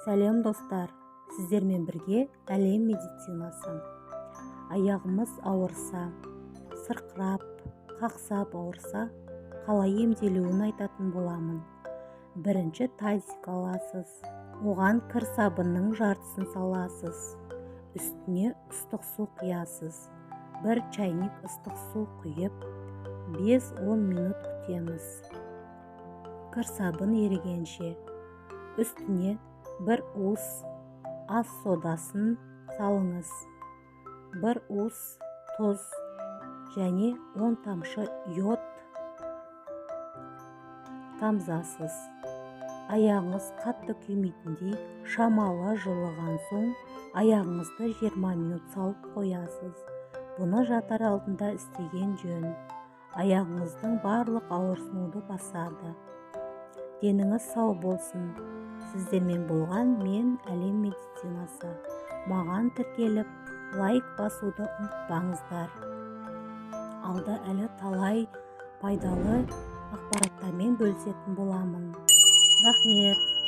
Сәлем, достар! Сіздермен бірге Әлем медицинасы. Аяғымыз ауырса, сырқырап, қақсап ауырса, қалай емделуін айтатын боламын. Бірінші тазик аласыз, оған кір сабынның жартысын саласыз, үстіне ыстық су құясыз. Бір чайник ыстық су құйып, 5-10 минут күтеміз кір сабын ерігенше. Үстіне бір уыс ас содасын салыңыз, бір уыс тұз және 10 тамшы йод тамызасыз. Аяғыңыз қатты күймейтіндей шамалы жылыған соң, аяғыңызды 20 минут салып қоясыз. Бұны жатар алдында істеген жөн. Аяғыңыздың барлық ауырсынуды басады. Деніңіз сау болсын! Сіздермен болған мен, Әлем медицинасы. Маған тіркеліп, лайк басуды ұмытпаңыздар. Алда әлі талай пайдалы ақпараттармен бөлісетін боламын. Рахмет!